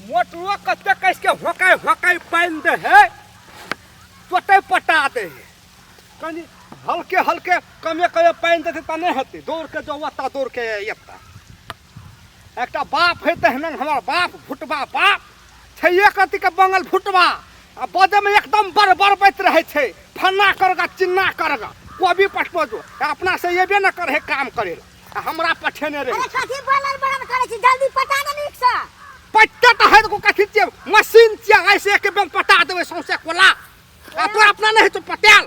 मोटरो कते कस के होकाय होकाय पानि दे है चोटे पटा दे है कनि हल्के हल्के कमे कमे पानि देतै तऽ नहि हेतै। दौड़ के जो ओतऽ, दौड़ के एतऽ। एकटा बाप है तहन हमर बाप भुटबा बाप छै, एक अथी के बंगल भुटबा आ बजैमे एकदम बड़बड़बैत रहै छै, फन्ना करगा चिन्ना करगा कोबी पटबो जो अपना से एबे न करे काम करे ला आ हमरा पठेने रहे। अरे कथी बोलल बड़बड़ करै छी, जल्दी पटा दे नीक से। पट्टा तऽ है तो कथी छियै, मशीन छियै, ऐसे एक बेर पटा देबै सौंसे कोला आ तोरा अपना नहि हेतौ पटायल।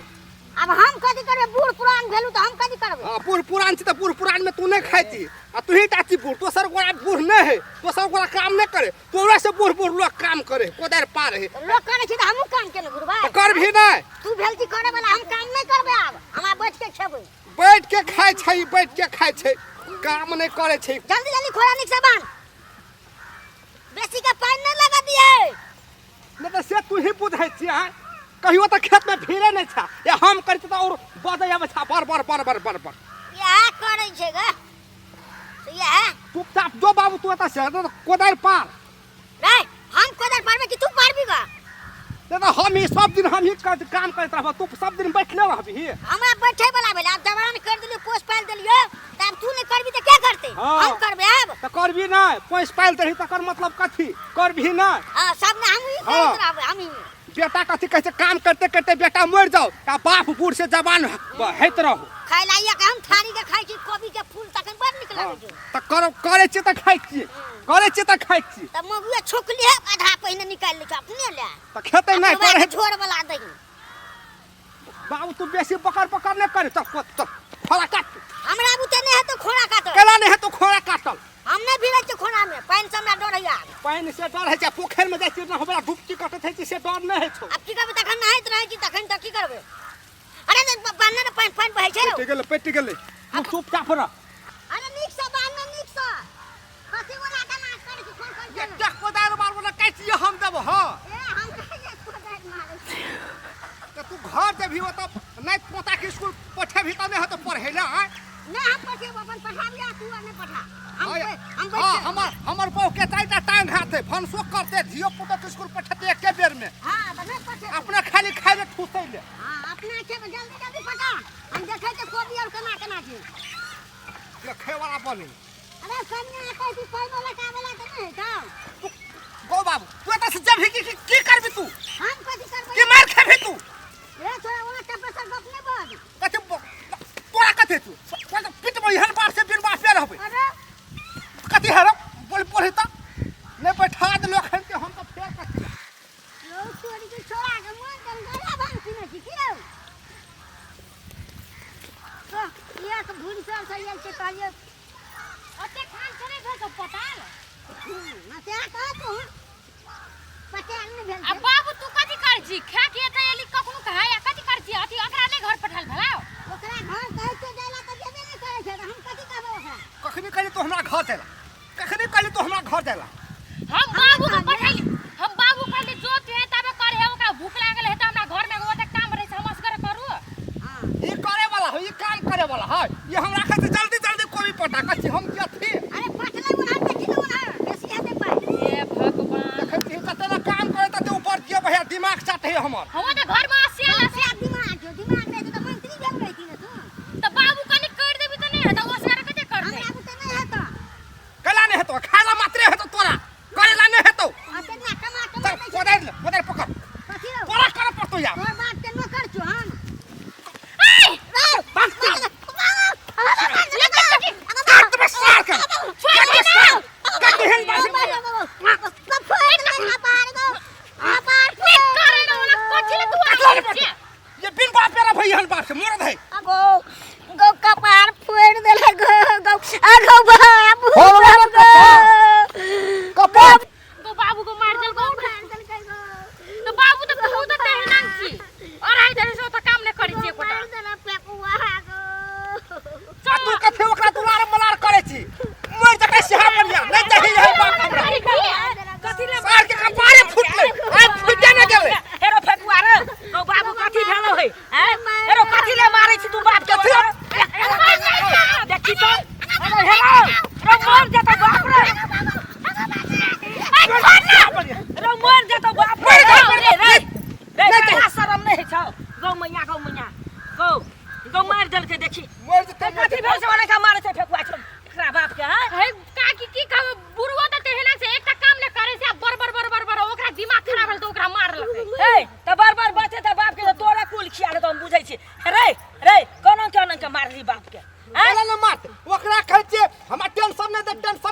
अब हम कथी करबै, बूढ़ पुरान भेलु तऽ हम कथी करबै? हाँ, बूढ़ पुरान छी तऽ बूढ़ पुरान में तू नहि खाइ छी आ तू ही टा छी बूढ़, दोसर गोरा बूढ़ नहि है, दोसर गोरा काम नहि करे, तोरा से बूढ़ बूढ़ लोग काम करे, कोदारि पार है। लोग करे छी तऽ हमहूँ काम केलहुँ गुरुबा। तऽ करभी नहि? तू भेल छी करे वाला, हम काम नहि करबै, आब हमरा बैठ के खेबै। बैठ के खाइ छै, बैठ के खाइ छै, काम नहि करे छै। जल्दी जल्दी खोरा नीक से बान्ह, बेसी के पानि नहि लगा दिए। नहि तऽ से तू ही बुझै छियै, आँय? कहियो तऽ खेतमे भिड़े नहि छै, या हम करै छियै तऽ आओर बजै आबै छै बड़ बड़ बड़ बड़ बड़ बड़। इएह करै छै गे, इएह। चुपचाप जो बाबू तू एतऽ से कोदारि पार। रे हम कोदारि पारबै कि तू पारबी गा? नहि तऽ हम ही सब दिन हम ही काम करैत रहब, तू सब दिन बैठले रहबही। हमरा बैठे वाला भेलै, आब जवान कर देलियै, पोस पालि देलियै, तऽ आब तू नहि करबी तऽ के करतै? हाँ। हम करबै आब। तऽ करबी नहि, पोसि पालि देलही तकर मतलब कथी? करबही नहि? हाँ, सब ने हम ही हाँ। करैत रहबै, हम ही। बेटा कथी कहै छै, काम करते करते बेटा मरि जाओ आ बाप बूढ़ से जवान होइत रहू। खाइ ला एक हम थारी के खाइ छी कोबी के फूल, तखन बड़ नीक लागै छै। तऽ करै छियै तऽ खाइ छियै, करै छियै तऽ खाइ छियै। तऽ मगुए छुकली है, आधा पहिने निकालि लै छै अपने ले। तऽ खेतै नहि अपना करै। झोर वाला दही। बाबू तू बेसी बकर बकर नहि करे, चल चल खोरा काट। हमरा बुते नहि हेतौ खोरा काटल। केना नहि हेतौ खोरा काटल? हम नहि भिड़ै छियै खोरा में, पानि से हमरा डर होइया। पानि से डर होइ छै, पोखरि में जाइ छियै ने हमरा डुबकी कटैत होइ छै से डर नहि होइ छौ। आब की करबै, तखन नहाइत रहै छी तखन तऽ की करबै? अरे बान्ह ने, पानि पानि बहै छै रौ। पटि गेलै, पटि गेलै, तू चुपचाप रह। अरे नीक से बान्ह ने, नीक से। कथी वाला के नाश करै छी, खोल खोल के। एकटा कोदारि मारबो ने कैसियो हम देबो। हँ ए हमरा जे कोदारि मारै छी। तऽ तू घर जेबही ओतऽ नहि पोताके स्कूल पठेबही तऽ नहि हेतौ पढ़ै लए, आँय? नहि हम पठेबो, अपन पठाबिया तू आ नहि पठा। हम हाँ, हम बैठ हाँ, के- हमर बहू के चारिटा टांग हाथ है, भनसो करते, धियो पुतो के स्कूल पठेते एके बेर में। हाँ, तऽ नहि पठेबो। अपना खाली खाइ ले ठूसै ले। हाँ, अपना खेबै, जल्दी जल्दी पठा। हम देखै छियै कोबी आर केना केना छै। देखै वाला बनी। अरे कन्या कहै छी पानि वाला का वाला तऽ नहि हेतौ। तू गौ बाबू, तू एतऽ से जेबही की की करबी तू? हम कथी करबै? की मार खेबही तू? रे छोरा, ओना टपेसर गप नहि बाज। कथी तोरा कथी तू? तोरा तऽ पिटबो एहन बाप से बिन बापे रहबै। अरे कथी है रे? बोल बोल तऽ नहि बैठा देलौ एखन के हम तऽ फेर कथी? यौ तोरी के छोरा के मन तन गला भांग पीने छी की रौ? तो एक भुनसर से आयल छै कहलियै ओते खान थोड़े भेल छौ पताल। ना से कह तू पताल नहि भेल आ छै। बाबू तू कथी करै छी? खा के एतऽ एली कखनो कहा या कथी करै छी? अथी ओकरा नहि घर पठायल भेलौ? ओकरा घर कहै छै जाय ला तऽ जेबे नहि करै छै, तऽ हम कथी कहबै ओकरा? कखनी कहली तू हमरा घर जाय ला? कखनी कहली तू हमरा घर जाय ला? हम बाबू के पठैली, हम बाबू कहली जो तू है तबे करे है, ओकरा भूख लागल है तऽ हमरा घर में ओते काम रहै छै, हम असगर करू। हां ई करे वाला है, ई काम करे वाला है, ई हमरा कहै छै जल्दी जल्दी कोबी पटा, कहै छी हम के थी। अरे पटलै ओना देखी ने, ओना बेसी हेतै पाइ। हे भगवान, देखै छी कते ना काम करे तते ऊपर दियो भैया दिमाग चाटे है हमर। हम तऽ घर में आसिया तोरा दिमाग छौ, दिमाग रहै तऽ मंत्री भेल रहिती ने तू। तऽ बाबू कनी कर देबी तऽ नहि हेतौ, असगर कते करतै? हमरा बुते नहि हेतौ। कला नहि हेतौ, खाय ला मात्रे हेतौ, तोरा करे ला नहि हेतौ। अते ना कमा कमा चल दै छै। कोदारि ले, कोदारि पकड़। कथी रौ? तोरा करे पड़तौ यार। तोहर बाप के नौकर छौ हम। ऐ रौ, बस कर। काट काट देबै सार के, काट देबै सार, काट देहन बाजी। करे ना ओना कथी ले तू कटला आबै नहि छियै? पड़तौ। ये बिन बाप रे भैया बाप से मरद है। गो गो कपार फोड़ि देलक गो गो आ गो बाबू हो गेलै गो कपार। गो बाबू को मार देलकौ। मार देलकै गो। तो बाबू तो तू तो तेहना छी।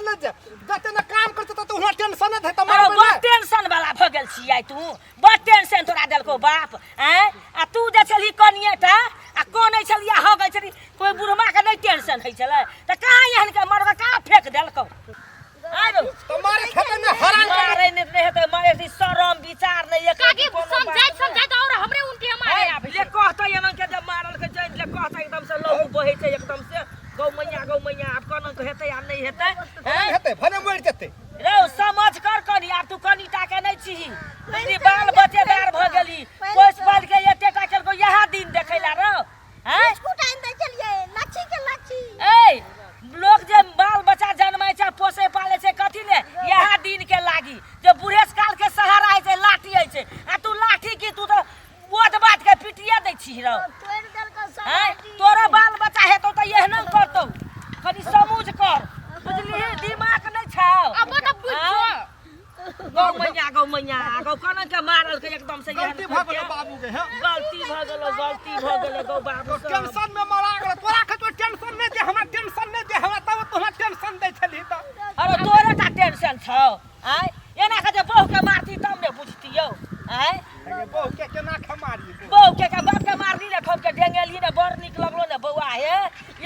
ने जे जते ने काम करते तते हुआ टेंशन नहि तऽ अरे मारबै बड़ नहि। टेंशन वाला भऽ गेल छियै तू बड़ टेंशन तोरा देलको बाप आँय आ तू जे छलही कनिए टा आ कनै छलियै हो गेल छली कोइ बुढ़मा के नहि टेंशन होइ छलै तऽ कहाँ एहन के मरबा कहाँ फेक देलकौ आँय रौ तऽ मारे खेतै ने हरान कर मारै नहि रहै तऽ मारे छी शरम विचार नहि एक काकी रत्ती कोनो बात समझाइत समझाइत और हमरे उनके मारे है, आबै ले कहतै एना के जब मारल के जानि ले कहतै एकदम से लहू बहै छै एकदम से गौ मैया गौ मैया आब कोना के हेतै आब नहि हेतै नहि हेतै भने मरि जेतै रौ समझ कर कनी आब तू कनी टा के नहि छीही बुझली बाल बच्चेदार भऽ गेली पोसि पालि के एते टा केलको इएह दिन देखै ला रौ हैं बिस्कुट आनि दै छलियै लच्छी के लच्छी ए लोक जे बाल बच्चा जन्मै छै पोसै पालै छै कथी ले इएह दिन के लागी जे बुढ़ेस काल के सहारा होइ छै लाठी होइ छै आ तू लाठी की तू तऽ बोध बात के पिटिए दै छी रौ तोड़ि देलकौ सब हैं लाठी। तोरो बाल बच्चा हेतौ तऽ एहने करतौ कनी समझ कर बुझलिही दिमाग नहि छौ अब तऽ बुझ जो गौ मैया गौ मैया गौ कोना के मारल के एकदम से गलती भऽ गेलो बाबू के हें गलती भऽ गेलो गलती भऽ गेलो गौ बाबू सब टेंशन में मरा गेलो तोरा के तो टेंशन नहीं दे हमरा टेंशन नहीं दे हमरा तब तोरा टेंशन दै छलही तऽ अरे तोरे टा टेंशन छौ आँय एना के जे बहू के मारती तब ने बुझतियौ आँय अरे बहू के केना खमारी बहू के के बाप के मारली ने खूब के डेंगेली ने बड़ नीक लगलो ने बौआ हे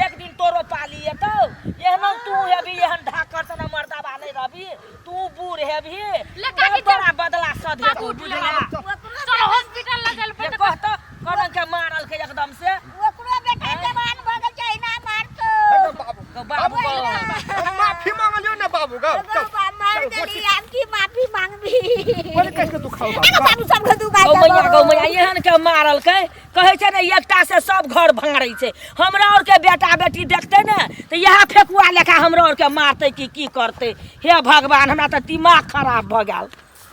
एक दिन तोरो पाली एतौ एहनो तू हेबी एहन ढाकर सन मर्दाबा नहि रहबी तू बूढ़ हेबी ले काकी तब तोरा बदला सधेतौ बाबू बुझला ओकरो चलो हॉस्पिटल लग गेल जे कहतो कोना के मारल के एकदम से ओकरो बेटा जवान भऽ गेल छै ना मारतो हे बाबू गौ बाबू गौ हम माफी मांगलियो ने बाबू गौ गौ बा मार देली आब की माफी मांगबी बोले कैसे दुखाओ अरे बाबू बाबू सब के दुखाइ गौ मैया गौ मैया एहन के मारलकै कहै छै ने एकटा से सब घर भाड़ै छै हमरा आरके बेटा बेटी देखतै ने तऽ इएह फेकुआ लेखा हमरा आरके मारतै कि की करतै हे भगवान हमरा तऽ दिमाग खराब भऽ गेल।